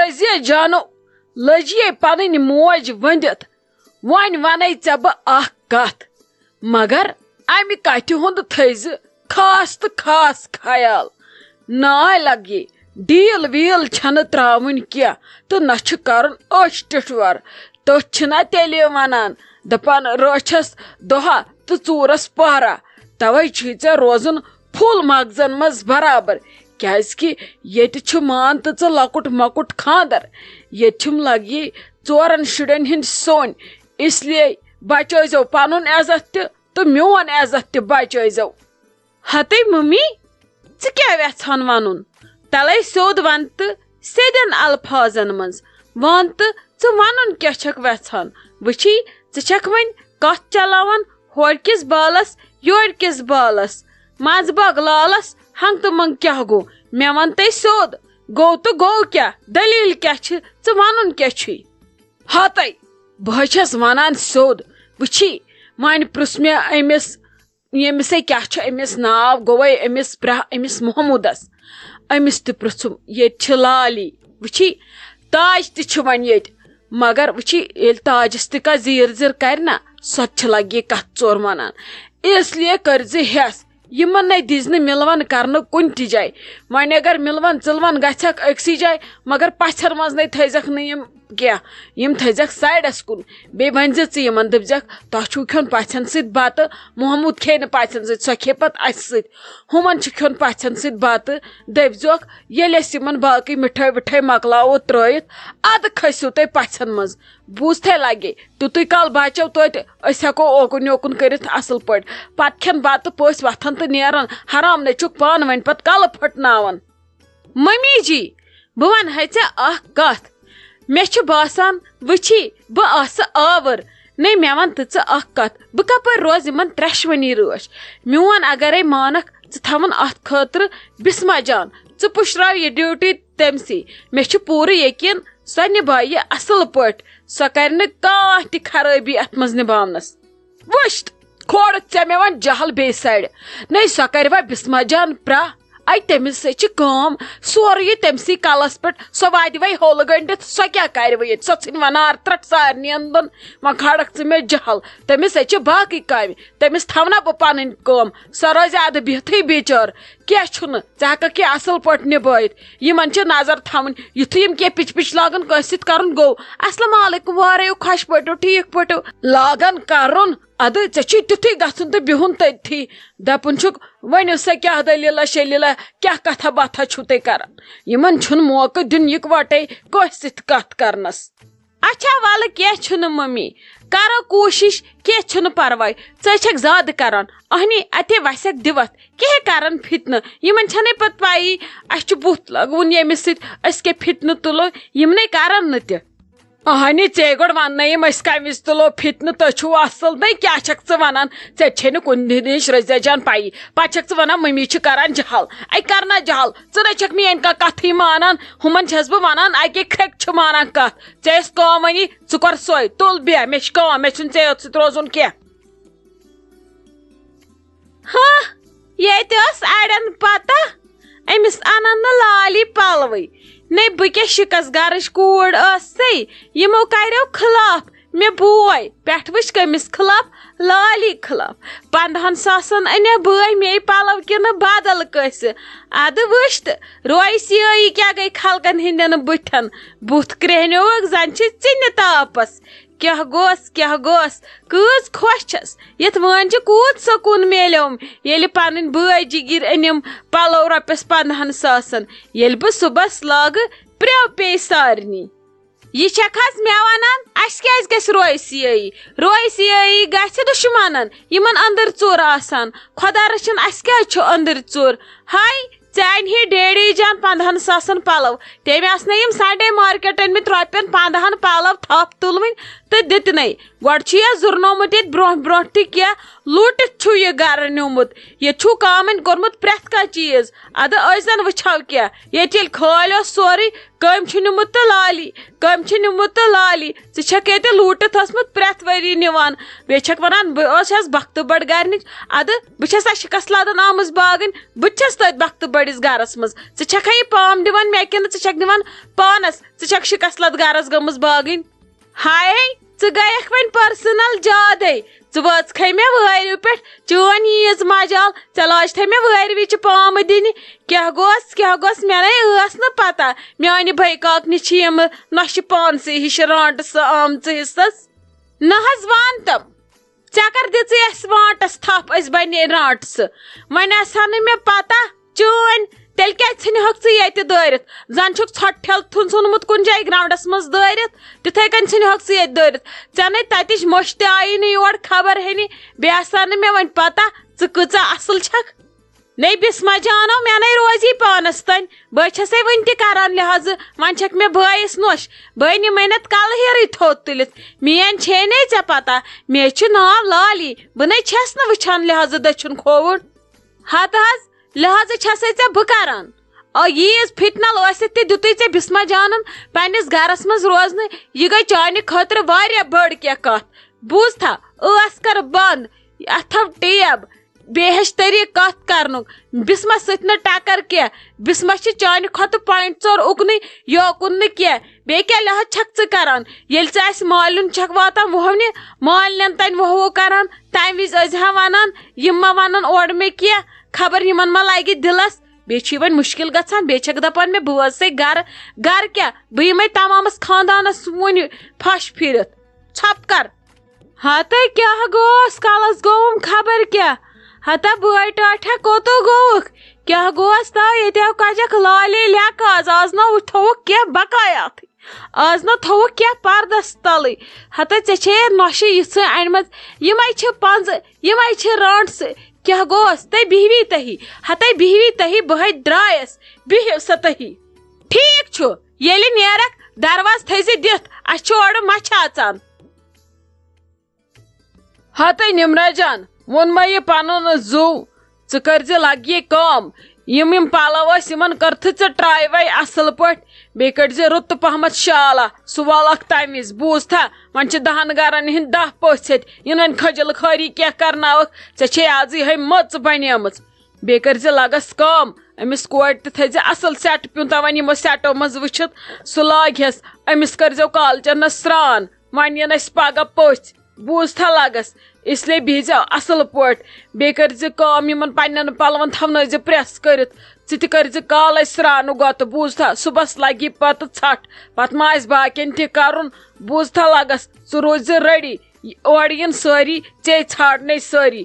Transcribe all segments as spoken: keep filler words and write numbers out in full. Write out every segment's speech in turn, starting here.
رضیہ جانو، لٔج یے پنٕنۍ موج ؤنٛدِتھ۔ وۄنۍ ونے ژےٚ بہٕ اکھ کتھ، مگر امہِ کتھِ ہُنٛد تھٲیزِ خاص تہٕ خاص خیال۔ ناے لگہِ، ڈیل ویل چھنہٕ تراوٕنۍ کینٛہہ تہٕ نہ چھُ کرُن أچھ ٹِٹھور۔ تٔتھۍ چھِنہ تیٚلہِ ونان، دپان رٲچھس دۄہا تہٕ ژوٗرس پہرا۔ توے چھُے ژےٚ روزُن پھُل مغزن منٛز برابر، کیازِ کہِ ییٚتہِ چھُ مان تہٕ ژٕ لۄکُٹ مۄکُٹ خاندر۔ ییٚتہِ چھُم لگہِ ژورن شُرٮ۪ن ہٕنٛدۍ سوٚن، اس لیے بچٲیزیو پنُن عزت تہِ تہٕ میون عزت تہِ بچٲیزیو۔ ہتے ممی، ژٕ کیٛاہ وٮ۪ژھان ونُن؟ تلے سیوٚد ون تہٕ سیدٮ۪ن الفاظن منٛز ون تہٕ ژٕ ونُن کیٛاہ چھکھ وٮ۪ژھان؟ وٕچھی، ژٕ چھکھ وۄنۍ کتھ چلاوان ہورکِس بالس یورکِس بالس، منٛزباگ لالس ہنگ تہٕ منگ کیٛاہ گوٚو؟ مےٚ ون تہٕ سیوٚد، گوٚو تہٕ گوٚو کیٛاہ؟ دٔلیٖل کیٛاہ چھِ؟ ژٕ ونُن کیٛاہ چھُے؟ ہتے، بہٕ حظ چھس ونان سیوٚد۔ وٕچھی، وۄنۍ پرُژھ مےٚ أمِس، ییٚمِس ہے کیٛاہ چھُ أمِس ناو، گوٚوے أمِس پرٛاہ أمِس محمودس۔ أمِس تہِ پرُژھُم، ییٚتہِ چھِ لالی۔ وٕچھی، تاج تہِ چھُ وۄنۍ ییٚتہِ، مگر وٕچھی، ییٚلہِ تاجس تہِ کانٛہہ زیٖر زیٖر کرِ نا، سۄ تہِ چھِ لگہِ کتھ ژور ونان۔ اس لیے کٔرزِ ہٮ۪س، یِمن نے دِزِ نہٕ مِلوَن کرنہٕ کُنہِ تہِ جایہِ۔ وۄنۍ اگر مِلوَن ژِلوَن گژھٮ۪کھ أکسٕے جایہِ، مگر پژھٮ۪ن منٛز نے تھٲیزٮ۪کھ نہٕ یِم کینٛہہ، یِم تھٲیزٮ۪کھ سایڈس کُن۔ بیٚیہِ ؤنۍزِ ژٕ یِمن، دٔپزٮ۪کھ، "تۄہہِ چھُو کھیوٚن پژھٮ۪ن سۭتۍ بتہٕ، محمود کھیٚیہِ نہٕ پژھٮ۪ن سۭتۍ، سۄ کھیٚیہِ پتہٕ اسہِ سۭتۍ۔ ہُمن چھُ کھیوٚن پژھٮ۪ن سۭتۍ بتہٕ۔" دٔپزیوکھ، ییٚلہِ أسۍ یِمن باقٕے مِٹھٲے وِٹھٲے مۄکلاوو ترٲیِتھ، ادٕ کھٔسِو تُہۍ پژھٮ۪ن منٛز۔ بوٗزتھے لگے، تیُتُے کال بچو توتہِ، أسۍ ہٮ۪کو اوکُن یوکُن کٔرِتھ اصل پٲٹھۍ۔ پتہٕ کھٮ۪ن بتہٕ پٔژھۍ وۄتھان تہٕ نیران، حرام نے چھُکھ پانہٕ ؤنۍ پتہٕ کلہٕ پھٔٹناوان۔ ممی جی، بہٕ ونہٕ ہے ژےٚ اکھ کتھ۔ مےٚ چھُ باسان، وٕچھی، بہٕ آسہٕ آوٕر۔ نے، مےٚ ون تہٕ ژٕ اکھ کتھ، بہٕ کپٲرۍ روزٕ یِمن ترٛٮ۪شوٕنی رٲچھ؟ میون اگرے مانکھ، ژٕ تھاوُن اتھ خٲطرٕ بسمہ جان، ژٕ پُشراو یہِ ڈیوٹی تٔمسٕے۔ مےٚ چھُ پوٗرٕ یقین، سۄ نبایہِ اصل پٲٹھۍ، سۄ کرِ نہٕ کانٛہہ تہِ خرٲبی اتھ منٛز نباونس۔ وٕچھ، کھولُتھ ژےٚ مےٚ وۄنۍ جہل بیٚیہِ سایڈِ۔ نے، سۄ کرِ وۄنۍ بسمہ جان پرٛاہ۔ اَے، تٔمِس سۭتۍ چھِ کٲم، سورُے یہِ تٔمسٕے کلس پٮ۪ٹھ۔ سۄ واتہِ وۄنۍ ہولہٕ گٔنڈِتھ، سۄ کیٛاہ کرِ وۄنۍ ییٚتہِ؟ سۄ ژھٕنہِ وۄنۍ نار ترٛٹھ سارنٕے اندن۔ وۄنۍ کھالکھ ژٕ مےٚ جہل، تٔمِس سۭتۍ چھِ باقٕے کامہِ، تٔمِس تھاونا بہٕ پنٕنۍ کٲم۔ سۄ روزِ ادٕ بِہتھٕے بِچٲر۔ کینٛہہ چھُنہٕ، ژٕ ہٮ۪ککھ یہِ اصل پٲٹھۍ نبٲیِتھ۔ یِمن چھِ نظر تھاوٕنۍ، یُتھُے یِم کینٛہہ پِچ پِچ لاگن کٲنٛسہِ سۭتۍ کرُن گوٚو۔ السلام علیکم، وارٕ یِیِو، خۄش پٲٹھۍ، ٹھیٖک پٲٹھۍ۔ لاگن کرُن، ادٕ ژےٚ چھُے تیُتھُے گژھُن تہٕ بِہُن تٔتھی۔ دپُن چھُکھ، "ؤنِو سا کیٛاہ دٔلیٖلہ شٔلیٖلہ، کیٛاہ کتھا باتھا چھُو تُہۍ کران؟" یِمن چھُنہٕ موقعہٕ دیُن یِکوٹے کٲنٛسہِ سۭتۍ کتھ کرنس۔ اچھا، ولہٕ کینٛہہ چھُنہٕ ممی، کرو کوٗشش، کینٛہہ چھُنہٕ پرواے۔ ژٕ چھکھ زیادٕ کران، اہنی اتے وسکھ دِوتھ، کینٛہہ کرن فتنہٕ۔ یِمن چھنہٕ پتہٕ پَیی، اسہِ چھُ بُتھ لگوُن ییٚمِس سۭتۍ، أسۍ کیٛاہ فتنہٕ تُلو، یِمنے کرن نہٕ تہِ۔ اہنی، ژے گۄڈٕ وننٲیِم، أسۍ کمہِ وِزِ تُلو فتنہٕ؟ تُہۍ چھِو اصل، نَے کیٛاہ چھکھ ژٕ ونان؟ ژےٚ چھے نہٕ کُنہِ ہِنٛدِچ رٔزیا جان پَیی۔ پتہٕ چھکھ ژٕ ونان، مٔمی چھِ کران جہل۔ اے، کرنا جہل، ژٕ نَے چھکھ میٲنۍ کانٛہہ کتھٕے مانان۔ ہُمن چھس بہٕ ونان، اکے کھرٛکہِ چھِ مانان کتھ۔ ژےٚ ٲس کٲم وۄنی، ژٕ کر سۄے، تُل بیٚہہ، مےٚ چھِ کٲم، مےٚ چھُنہٕ ژےٚ یوت سۭتۍ روزُن کینٛہہ۔ ہاں، ییٚتہِ ٲس اَڑٮ۪ن پَتہ، أمِس اَنَن نہٕ لالی پَلوٕے۔ نے بہٕ کیٛاہ شِکَس گَرٕچ کوٗر ٲسٕے، یِمو کَریو خلاف۔ مےٚ بوے، پٮ۪ٹھ وٕچھ کٔمِس خلاف؟ لالی خلاف۔ پنٛدہَن ساسَن أنیا بٲے مے پَلو کِنہٕ بدل کٲنٛسہِ؟ اَدٕ وٕچھ تہٕ، رویہِ سیٲیی کیٛاہ گٔے خلقَن ہِنٛدٮ۪ن بٕتھٮ۪ن؟ بُتھ کرٛیٚہنیووُکھ زَن چھِ ژِنہِ تاپَس۔ کیٛاہ گوٚس، کیٛاہ گوٚس، کۭژ خۄش چھَس، یَتھ وٲنجہِ کوٗت سکوٗن میلیوم، ییٚلہِ پنٕنۍ بٲے جِگِرۍ أنِم پَلو رۄپیَس پنٛدہَن ساسَن، ییٚلہِ بہٕ صُبحَس لاگہٕ، پرٛٮ۪و پیٚیہِ سارنٕے۔ یہِ چھَکھ حظ مےٚ وَنان، اَسہِ کیٛازِ گژھِ رویہِ سیٲیی؟ رویہِ سیٲیی گژھِ دُشمنَن، یِمَن أنٛدٕرۍ ژوٚر آسان۔ خۄدا رٔچھِن، اَسہِ کیٛازِ چھُ أنٛدٕرۍ ژوٚر؟ ہاے، ژےٚ اَنہِ ہے ڈیڈی جان پنٛدہَن ساسَن پَلو، تٔمۍ آسنَے یِم سنڈے مارکیٹ أنۍمٕتۍ رۄپیَن پنٛدہَن پَلو تھَپھ تُلوٕنۍ تہٕ دِتنَے۔ گۄڈٕ چھُ یہِ زُرنومُت ییٚتہِ برونٛہہ برونٛہہ تہِ کینٛہہ، لوٗٹِتھ چھُ یہِ گرٕ نیوٗمُت۔ ییٚتہِ چھُو کامٮ۪ن کوٚرمُت پرٛٮ۪تھ کانٛہہ چیٖز۔ اَدٕ أسۍ زَن وٕچھو کیٛاہ، ییٚتہِ ییٚلہِ خٲلۍ اوس سورُے، کٔمۍ چھُ نیوٗمُت تہٕ لالی، کٔمۍ چھُ نیوٗمُت تہٕ لالی۔ ژٕ چھَکھ ییٚتہِ لوٗٹِتھ ٲسمٕژ پرٛٮ۪تھ ؤری نِوان۔ بیٚیہِ چھَکھ وَنان، بہٕ ٲسٕس بختہٕ بَٹ گَرِ نِچ۔ اَدٕ بہٕ چھَسا شِکَس لَدَن آمٕژ باگٕنۍ؟ بہٕ تہِ چھَس تٔتھۍ بختہٕ بٔڑِس گَرَس منٛز۔ ژٕ چھَکھا یہِ پام دِوان مےٚ کِنہٕ ژٕ چھَکھ دِوان پانَس؟ ژٕ چھَکھ شِکَس لَد گَرَس گٔمٕژ باگٕنۍ۔ ہاے، ژٕ گٔیَکھ وۄنۍ پٔرسٕنَل زیادَے۔ ژٕ وٲژکھَے مےٚ وٲرِو پٮ۪ٹھ، چٲنۍ ییٖژ مجال، ژےٚ لاجتھَے مےٚ وٲرِوِ چہِ پامہٕ دِنہِ۔ کیٛاہ گوس، کیٛاہ گوس، مےٚ نے ٲس نہٕ پَتہ۔ میٛانہِ بٔے کاکنہِ چھِ یِمہٕ نۄشہِ پانسٕے ہِش رانٛٹہٕ سۄ آمژٕ حِصَس۔ نہ حظ وَن تِم، ژےٚ کَر دِژٕے اَسہِ وانٛٹَس تھَپھ، أسۍ بَنے رانٛٹہٕ سُہ۔ وۄنۍ آسہِ ہا نہٕ مےٚ پَتہ چٲنۍ، تیٚلہِ کیٛازِ ژھٕنہِ ہٲکھ ژٕ ییٚتہِ دٲرِتھ؟ زَن چھُکھ ژھۄٹھ ٹھیلہٕ ژھُن-، ژھُنمُت کُنہِ جایہِ گرٛاوُنٛڈَس منٛز دٲرِتھ، تِتھَے کٔنۍ ژھٕنہِ ہٲکھ ژٕ ییٚتہِ دٲرِتھ۔ ژےٚ نے تَتِچ مٔشۍ تہِ آیی نہٕ یور خبر ہیٚنہِ، بیٚیہِ آسہِ ہا نہٕ مےٚ وۄنۍ پَتہ ژٕ کۭژاہ اَصٕل چھَکھ۔ نے بِسمہ جانو، مےٚ نے روزی پانَس تانۍ، بہٕ چھَسے وٕنہِ تہِ کَران لحاظہٕ، وۄنۍ چھَکھ مےٚ بٲیِس نۄش، بہٕ نِمَے نَتہٕ کَلہٕ ہیرٕے تھوٚد تُلِتھ۔ میٛٲنۍ چھے نے ژےٚ پَتہ، مےٚ چھُ ناو لالی، بہٕ نے چھَس نہٕ وٕچھان لحاظہٕ دٔچھُن کھووُر۔ ہَتہٕ حظ، لحاظہٕ چھَسے ژےٚ بہٕ کَران۔ آ، ییٖژ فِتنَل ٲسِتھ تہِ دیُتُے ژےٚ بِسمہ جانَن پنٛنِس گَرَس منٛز روزنہٕ، یہِ گٔے چانہِ خٲطرٕ واریاہ بٔڑ کینٛہہ کَتھ۔ بوٗزتھا، ٲس کَر بنٛد، اَتھ تھاو ٹیب، بیٚیہِ ہیٚچھ طریٖقہٕ کَتھ کَرنُک۔ بِسمَس سۭتۍ نہٕ ٹَکَر کینٛہہ۔ بِسمَس چھِ چانہِ کھۄتہٕ point ژور اُکنُے یوکُن نہٕ کینٛہہ۔ بیٚیہِ کیٛاہ لحاظ چھَکھ ژٕ کَران؟ ییٚلہِ ژٕ اَسہِ مالیُن چھَکھ واتان وُہَونہِ، مالِنٮ۪ن تانۍ وُہوو کَران، تَمہِ وِزِ ٲسۍ زِہا وَنان، یِم ما وَنَن اورٕ مےٚ کینٛہہ، خبر یِمَن ما لَگہِ دِلَس۔ بیٚیہِ چھُے وۄنۍ مُشکِل گژھان، بیٚیہِ چھَکھ دَپان مےٚ بہٕ وٲژٕے گَرٕ۔ گَرٕ کیٛاہ؟ بہٕ یِمَے تَمامَس خاندانَس وُنہِ پھَش پھِرِتھ۔ ژھۄپہٕ کَر۔ ہتے کیٛاہ گوس؟ کَلَس گوٚوُم خبر کیٛاہ۔ ہتا بٲے ٹاٹھا کوٚتو گوٚوُکھ؟ کیٛاہ گوس تا؟ ییٚتہِ آو کَجَکھ لالے لیٚکہٕ آز۔ آز نہ تھوٚوُکھ کینٛہہ بقایاتھٕے۔ آز نہ تھوٚوُکھ کینٛہہ پردس تلٕے۔ ہتا ژےٚ چھے نۄشہِ یِژھٕ اَنِمَژ۔ یِمَے چھِ پنٛزٕ، یِمَے چھِ رانٛٹسہٕ۔ کیٛاہ گوس؟ تَے بِہوی تَہی۔ ہتے بِہوی تَہی، بہٕ ہے درٛایَس۔ بِہِو سا تَہی۔ ٹھیٖک چھُ، ییٚلہِ نیرَکھ، دروازٕ تھٲیزِ دِتھ۔ اَسہِ چھُ اورٕ مَچھِ اَژان۔ ہتے نمرہ جان، ووٚن مےٚ یہِ پنُن زُو، ژٕ کٔرزِ لگہِ کٲم، یِم یِم پلو ٲسۍ، یِمن کٔرتھٕ ژٕ ٹراے واے اصل پٲٹھۍ، بیٚیہِ کٔڑزِ رُت پہمتھ شالا، سُہ والکھ تمہِ وِزِ، بوٗزتھا؟ وۄنۍ چھِ دہن گرن ہٕنٛدۍ دہ پٔژھۍ ہیٚتۍ، یِن وۄنۍ خجل خٲری کینٛہہ کرناوکھ، ژےٚ چھے آزٕے ہے مٔژ بنیمٕژ۔ بیٚیہِ کٔرزِ لگس کٲم، أمِس کورِ تہِ تھٲیزِ اصل سیٹ پیوٗنٛتہ، وۄنۍ یِمو سیٹو منٛز وٕچھِتھ سُہ لاگہِ ہس، أمِس کٔرزیو کالچنس سران، وۄنۍ یِن اسہِ پگاہ پٔژھۍ۔ بوٗزتھا لگس، اس لیے بِہزِ اصل پٲٹھۍ۔ بیٚیہِ کٔرزِ کٲم، یِمن پننٮ۪ن پلون تھاونٲوزِ پریس کٔرِتھ۔ ژٕ تہِ کٔرزِ کالے سرانہٕ گۄتہٕ، بوٗزتھا؟ صُبحس لگہِ پتہٕ ژھٹھ، پتہٕ ما آسہِ باقین تہِ کرُن۔ بوٗزتھا لگس، ژٕ روزِ ریڈی، اورٕ یِن سٲری، ژے ژھانڈنے سٲری۔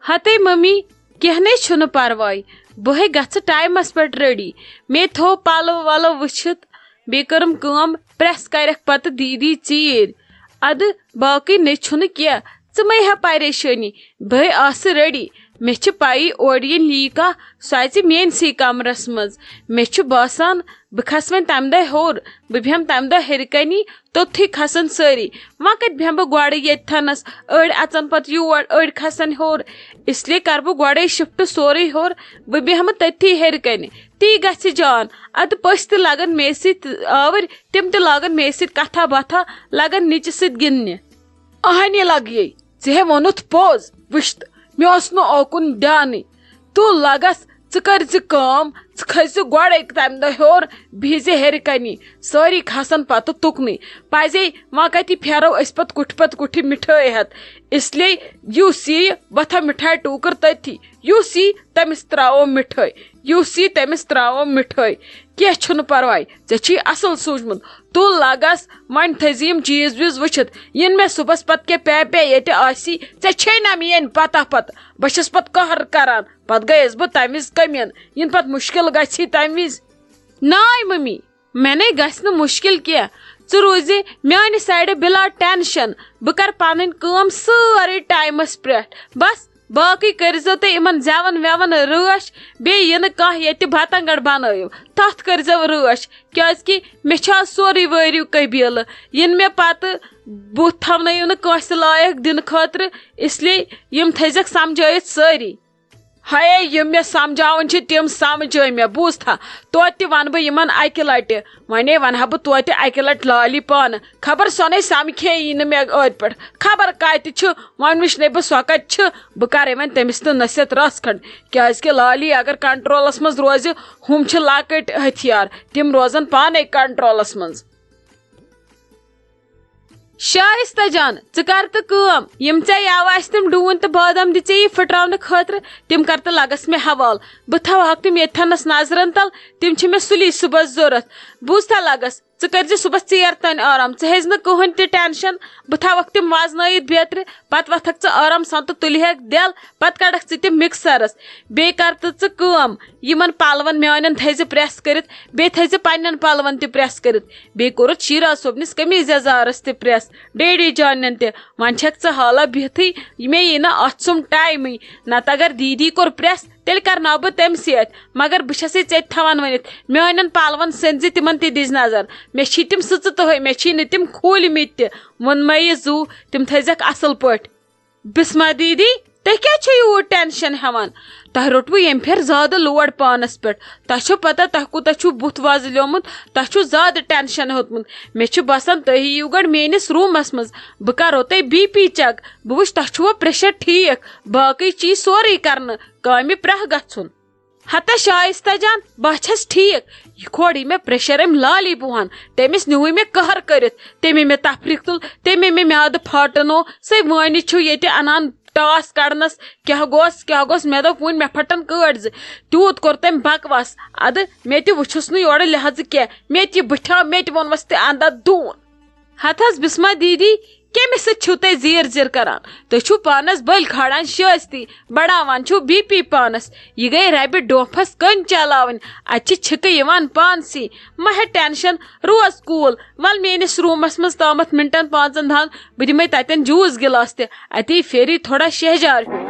ہتے ممی، کینٛہہ نے چھُنہٕ پرواے، بہٕ ہے گژھٕ ٹایمس پٮ۪ٹھ ریڈی۔ مے تھوو پلو ولو وٕچھِتھ، بیٚیہِ کٔرٕم کٲم، پریس کرکھ پتہٕ دیٖدی ژیٖرۍ۔ ادٕ باقٕے نے چھُنہٕ کینٛہہ، ژٕ مہ ہےٚ پریشٲنی، بہٕ ہے آسہٕ ریڈی۔ مےٚ چھِ پَیی اورٕ یِن یی کانٛہہ، سُہ اَژِ میٛٲنۍسٕے کمرس منٛز۔ مےٚ چھُ باسان بہٕ کھسہٕ وۄنۍ تَمہِ دۄہ ہیوٚر، بہٕ بیٚہمہٕ تَمہِ دۄہ ہیٚرِ کَنی، توٚتتھٕے کھسن سٲری۔ وۄنۍ کَتہِ بیٚہمہٕ بہٕ گۄڈٕ ییٚتہِ تھَنَس؟ أڑۍ اَژَن پَتہٕ یور، أڑۍ کھسن ہیوٚر۔ اس لیے کَرٕ بہٕ گۄڈَے شفٹ سورُے ہیوٚر، بہٕ بیٚہمہٕ تٔتھی ہیٚرِ کَنہِ۔ تی گژھِ جان۔ اَدٕ پٔژھۍ تہِ لَگَن مے سۭتۍ آوٕرۍ، تِم تہِ لاگَن مے سۭتۍ کَتھا باتھا، لَگَن نِچہِ سۭتۍ گِنٛدنہِ۔ اہنہِ لگیے، ژےٚ ہے ووٚنُتھ پوٚز، وٕچھ تہٕ، مےٚ اوس نہٕ اوکُن دیانٕے۔ تُل لگس، ژٕ کٔرۍ زِ کٲم، ژٕ کھٔسۍ زِ گۄڈَے تَمہِ دۄہ ہیوٚر، بِہہِ زِ ہیٚرِ کَنی، سٲری کھسن پتہٕ تُکنُے۔ پَزے وۄنۍ کَتہِ پھیرو أسۍ پتہٕ کُٹھِ پتہٕ کُٹھِ مِٹھٲے ہٮ۪تھ۔ اس لیے یُس یی، وۄتھا مِٹھایہِ ٹوٗکٕر تٔتھی، یُس یی تٔمِس ترٛاوو مِٹھٲے، یُس یی تٔمِس ترٛاوو مِٹھٲے۔ کینٛہہ چھُنہٕ پرواے، ژےٚ چھی اصل سوٗنٛچمُت۔ تُل لگس، وۄنۍ تھٲیزِ یِم چیٖز ویٖز وٕچھِتھ۔ یِن مےٚ صُبحس پتہٕ کینٛہہ پے پے ییٚتہِ آسی، ژےٚ چھے نہ میٲنۍ پتہ پتہٕ۔ بہٕ چھَس پتہٕ قہر کران، پتہٕ گٔیَس بہٕ تمہِ وِزِ کٔمیٖن۔ یِن پتہٕ مُشکل گژھی تمہِ وِزِ۔ ناے ممی، مےٚ نے گژھِ نہٕ مُشکل کینٛہہ۔ ژٕ روٗزِ میانہِ سایڈٕ بلا ٹینشن۔ بہٕ کرٕ پنٕنۍ کٲم سٲرٕے ٹایمس پٮ۪ٹھ۔ بس، باقٕے کٔرۍزیو تُہۍ یِمن زٮ۪ون وٮ۪ون رٲچھ، بیٚیہِ یِنہٕ کانٛہہ ییٚتہِ بتنگڑ بنٲیِو، تتھ کٔرۍزیو رٲچھ، کیازِ کہِ مےٚ چھُ آز سورُے وٲرِو قبیلہٕ۔ یِن مےٚ پتہٕ بُتھ تھاونٲیِو نہٕ کٲنٛسہِ لایق دِنہٕ خٲطرٕ، اس لیے یِم تھٲیزٮ۪کھ سمجھٲیِتھ سٲری۔ ہَے، یِم مےٚ سمجھاوٕنۍ چھِ، تِم سمجھٲے مےٚ، بوٗزتھا؟ توتہِ تہِ ونہٕ بہٕ یِمن اکہِ لٹہِ۔ وۄنۍ وَنہٕ ہا بہٕ توتہِ اَکہِ لَٹہِ لالی پانہٕ۔ خبر سۄ نے سَمکھے یی نہٕ مےٚ أتھۍ پٮ۪ٹھ۔ خبر کَتہِ چھِ، وۄنۍ وٕچھ نے بہٕ سۄ کَتہِ چھِ۔ بہٕ کَرے وۄنۍ تٔمِس تہٕ نصیحت رَژھ کھنٛڈ، کیٛازِکہِ لالی اگر کنٹرولَس منٛز روزِ، ہُم چھِ لۄکٕٹۍ ہتھیار، تِم روزَن پانَے کنٹرولَس منٛز۔ شائستہ جان، ژٕ کر تہٕ کٲم، یِم ژےٚ یاوٕ آسہِ تِم ڈوٗنۍ تہٕ بادام دِژے یہِ پھٕٹراونہٕ خٲطرٕ، تِم کر تہٕ لگس مےٚ حوالہٕ۔ بہٕ تھاوہکھ تِم ییٚتھنس نظرن تل، تِم چھِ مےٚ سُلی صُبحس ضروٗرت۔ بوٗزتھا لگس، ژٕ کٔرزِ صُبحس ژیر تانۍ آرام، ژٕ ہیٚزِ نہٕ کٕہٕنۍ تہِ ٹینشن، بہٕ تھاوکھ تِم وزنٲیِتھ بیترِ، پتہٕ وۄتھکھ ژٕ آرام سان تہٕ تُلہِ ہیٚکھ دٮ۪ل، پتہٕ کڑکھ ژٕ تِم مکسرس۔ بیٚیہِ کر تہٕ ژٕ کٲم، یِمن پلون میانٮ۪ن تھٲیزِ پریس کٔرِتھ، بیٚیہِ تھٲیزِ پننٮ۪ن پلون تہِ پریس کٔرِتھ۔ بیٚیہِ کوٚرُتھ شیراز صٲبنِس قمیٖض یزارس تہِ پریس، ڈیڈی جانٮ۪ن تہِ۔ وۄنۍ چھکھ ژٕ حالہ بِہتھٕے، مےٚ یی نہٕ اتھ سُم ٹایمٕے۔ نتہٕ اگر دیدی کوٚر پریس، تیٚلہِ کرناو بہٕ تٔمۍ سٕے اتھِ۔ مگر بہٕ چھسے ژےٚ تہِ تھاوان ؤنِتھ، میانٮ۪ن پلون سٔنزِ تِمن تہِ دِژ نظر۔ مےٚ چھی تِم سٕژٕ تہٕ مےٚ چھی نہٕ تِم کھوٗلۍ مٕتۍ تہِ۔ ووٚنمے یہِ زُو، تِم تھٲیزٮ۪کھ اصل پٲٹھۍ۔ بسمہ دیدی، تُہۍ کیٛازِ چھِو یوٗت ٹینشن ہٮ۪وان؟ تۄہہِ روٚٹوٕ ییٚمہِ پھِرِ زیادٕ لوڈ پانس پٮ۪ٹھ۔ تۄہہِ چھو پتہ تۄہہِ کوٗتاہ چھُو بُتھ وۄزلیومُت، تۄہہِ چھُو زیادٕ ٹینشن ہیوٚتمُت۔ مےٚ چھُ باسان تُہۍ یِیِو گۄڈٕ میٲنِس روٗمس منٛز، بہٕ کرو تۄہہِ بی پی چیک، بہٕ وٕچھ تۄہہِ چھُوا پریشر ٹھیٖک، باقٕے چیٖز سورُے کرنہٕ، کامہِ پرٛاہ گژھُن۔ ہتا شائستہ جان، بہٕ چھس ٹھیٖک۔ یہِ کھوڑ یہِ مےٚ پریشر أمۍ لالی بوہن، تٔمِس نیوٗوٕے مےٚ قہر کٔرِتھ۔ تٔمۍ مےٚ تفریٖق تُل، تٔمۍ مےٚ میادٕ پھاٹنو۔ سُے وٲنِتھ چھُ ییٚتہِ انان ٹاس کڑنس، کیٛاہ گوٚژھ، کیٛاہ گوٚژھ؟ مےٚ دوٚپ، وُنہِ مےٚ پھٹن کٲڑۍ زٕ۔ تیوٗت کوٚر تٔمۍ بکواس۔ ادٕ مےٚ تہِ وُچھُس نہٕ یورٕ لحاظہٕ کینٛہہ، مےٚ تہِ بٕتھیو، مےٚ تہِ ووٚنمس تہِ اندر دوٗن۔ ہتہٕ حظ بسمہ دیدی، کٔمِس سۭتۍ چھِو تُہۍ زیٖر زیٖر کران؟ تُہۍ چھِو پانس بٔلۍ کھالان شٲستی، بڑاوان چھِو بی پی پانس۔ یہِ گٔے ربہِ ڈوپھس کٔنۍ چلاوٕنۍ، اتہِ چھِ چھِکہٕ یِوان پانسٕے۔ مہ ہےٚ ٹینشن، روز کوٗل۔ ول میٲنِس روٗمس منٛز تامتھ منٹن پانٛژن دہن، بہٕ دِمے تتٮ۪ن جوٗس گِلاس تہِ۔ اتی پھیری تھوڑا شہجار ہیوٗ۔